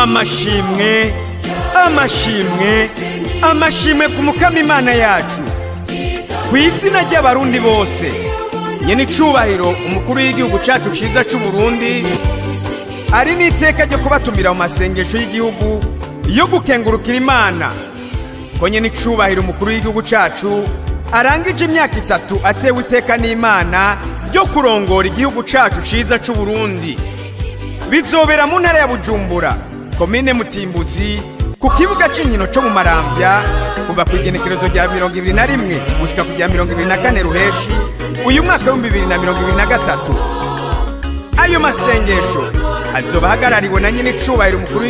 Amashimwe, amashimwe, amashimwe ku Mukama Imana yacu. Ku izina ry'Abarundi bose, nyene icubahiro umukuru w'igihugu cacu ciza c'Uburundi ari n'iteka ryo kubatumira mu masengesho y'igihugu yo gukengurukira Imana ko nyene icubahiro umukuru w'igihugu cacu arangije imyaka 3 atewe iteka n'Imana ryo kurongora igihugu cacu ciza c'Uburundi. Bizobera mu ntara ya Bujumbura, komine Mutimbuzi, ku kibuga c'inkino co mu Maramvya, kuva ku igenekerezo rya 21 gushika ku rya 24 Ruheshi uyu mwaka w'2023. Ayo masengesho azoba ahagarariwe na nyene icubahiro umukuru.